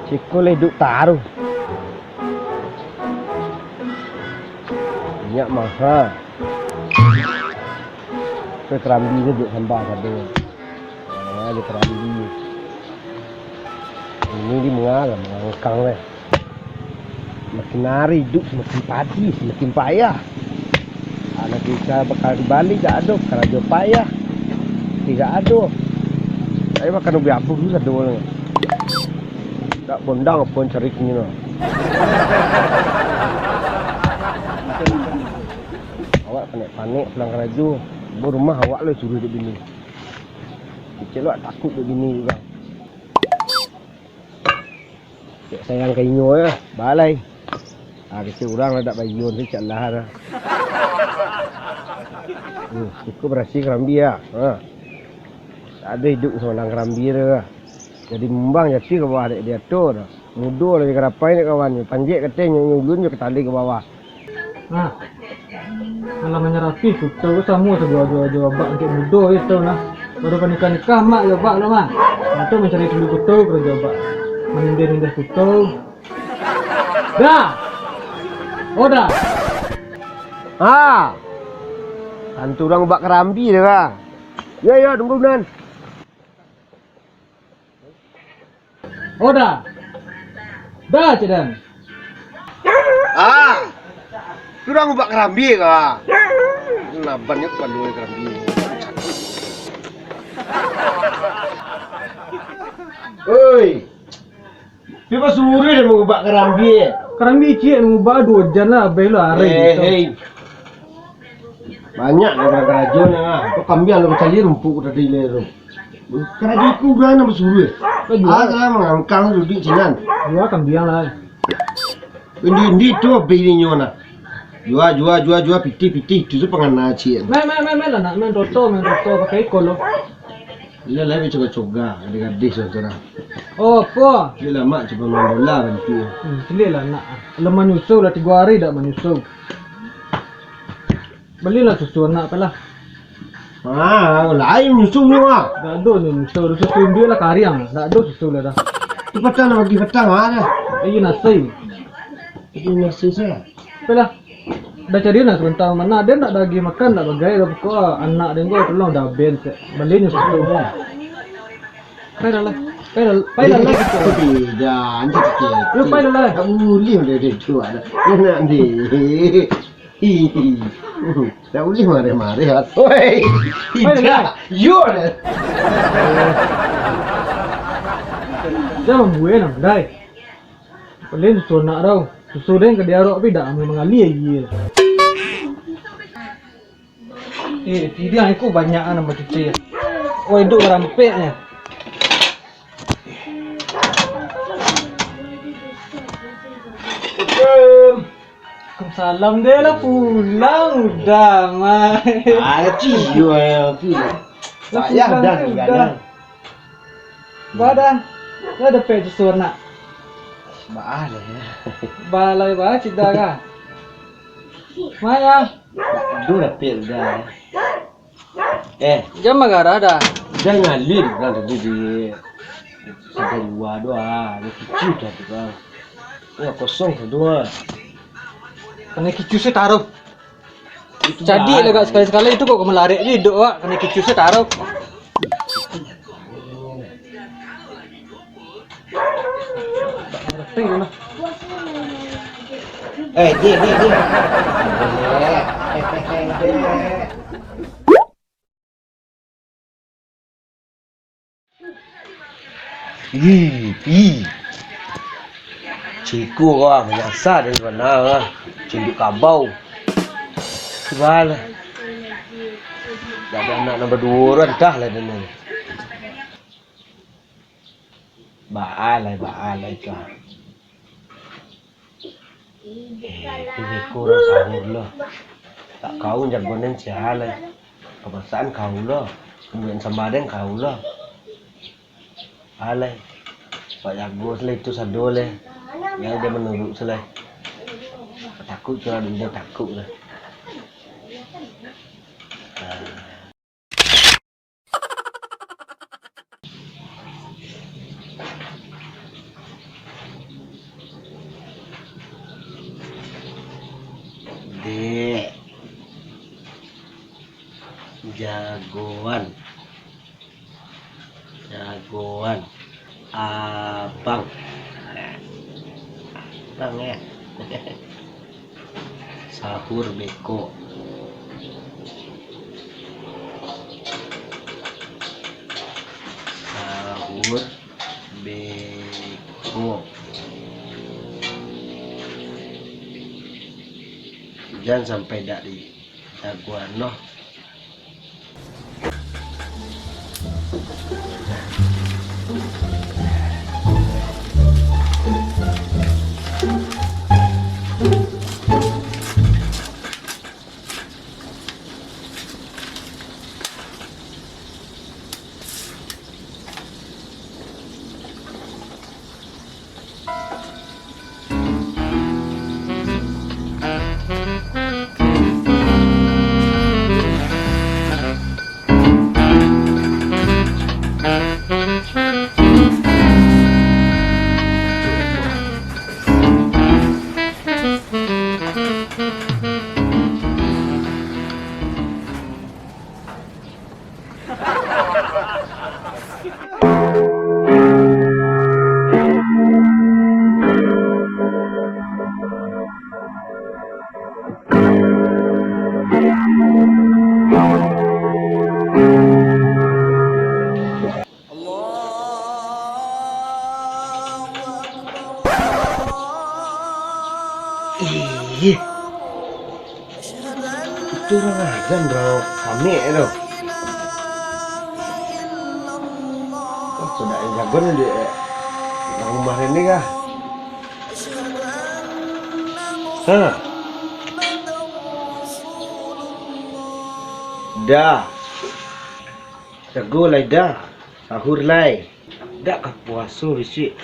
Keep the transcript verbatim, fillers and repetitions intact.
Iko lah iduik taruih. Minyak maha. Kok karambia ko duduak samba sado. Ah, jo karambia. Iko di manga lah, mangangkang lah. Makin ari iduik samakin padiah, samakin payah. Anak bisa bakal dibali dak ado, karajo payah. Tidak ado. Tapi makan ubi abun tu sado lah. Dak bondang pun cari kini lah. Awak panek-panek pulang karajo. Di rumah awak lah suruah dek bini. Kecek lo takuik dek bini juo. Cek sayang ka inyo yo, balai. Ah, kecek urang lah dak bayuan tu, cek lah dah. Hmm, cukup barasiah karambia. Ha. Tak ado iduik samo dalam karambia tu lah. Jadi mumbang jati ka bawah dek diatur. Mudo lah di karapai dek kawan. Panjek katai nyo ulun jo ka tali ka bawah. Nah, alah manyarapih kutau samo sajo-ajo abak angkek mudo itu nah. Baru panikah-nikah mak jo abak lo mah. Nah, tu mancari tulu kutau karajo abak. Manindeh-nindeh kutau. Dah. Oh, dah. Ah. Tantu urang ubak karambia deh, Bang. Yo, yo, tunggu nan. Oh, dah. Dah, cek dan. Ah. Urang ubak karambia kah? Nabannya kepala karambia. Oi. Tapi basuruah deh mangubak karambia. Karambia ciek mangubak duo jan lah, abih lah, ari eh, gitu. Hei. Banyak lah urang karajo ni ah. Kok kambiang lah bacari rumpuik tadi lah tu. Karajo ku urang nan basuruah. Kan dua. Ah, salah mangangkang duduak sinan. Dua kambiang lah. Indi-indi tu abih ninyo nah. Jua, jua, jua, jua, pitih, pitih. Itu tu pangana ciek. Main, main, main, main lah nak main toto, main toto pakai ikol lo. Iyo lah, coga-coga, gadih-gadih surang-surang. Oh, apo? Iyo lah, Mak, cubo main bola bantuak. Hmm, caliak lah, nak. Lah manyusu lah, tigo ari dak manyusu. Balilah susu anak tu lah. Ah, lain manyusu nyo, ah. Dak ado nyo manyusu, susu induak lah kariang. Dak ado susu lah dah. Tu patang lah, bagi patang, ah, dah. Iyo, nasi. Itu nasi saya. Apolah. Dah cari nah sabanta, ma den ndak ado agiah makan, ndak bagai dah pokok ah. Anak den ko tolong dah ben sek. Bali nyo susu. Pai dah lah. Pai dah, pai dah lah. Bida, anjing kecil. Yo, pai dah lah. Tak boleh udah dia tu ada. Nak ni. Tak boleh marah-marah. Oi. Pai dah lah. Tidak. Yo dah. Jangan buai nah, dai. Paling susu anak tau. Susu den ka diarok tapi dak mangalia aia. Eh, pilihan aku banyak ah nambah cuci. Wah, iduik marampeknyo. Waalaikumsalam, deh lah pulang udah, Mai. Ah, ciyo, eh, aku. Lah payah pulang dah tu tinggal udah. Dah. Ba dah. Lah dapek susu anak. Baa lah, ya. Balai ba cida ka. Maya. Duh, dapek udah. Eh. Jan magarah dah. Jan ngalih urang tadi di sampai lua tu ah. Ada kicu dah tu kan. Wah, kosong satu ah. Kanai kicu se taruh. Jadi lah, Kak, sakali-sakali tu kok ka malarek je iduik awak, kanai kicu se taruh. Eh, je, je, je. Ih, ih. Ciko kau ah, manyasa dari mana ah. Cinduk kabau. Sudah lah. Dak ado anak nambah duo urang, dah lah dulu. Baa lai, baa lai tu ah. Eh, tu beko urang sahur lo. Tak kau jago nen sia lai. Kabasakan kau lo. Kumbuan sambadan kau lo. Alai. Pak jago se lai tu sado lai. Jan den manuruik se lai. Takuik tu lah, den takuik lah. Ah. Jagoan. Jagoan. Abang. Abang, yo. Sahur beko. Sahur beko. Jan sampai dak di jagoan noh. Ih. Itu urang azan, urang kamek tu. Wah, kok dak jago ni, dek. Nang rumah ni kah? Ha. Dah. Jago lai dah. Sahur lai. Dak ka puaso bisuak.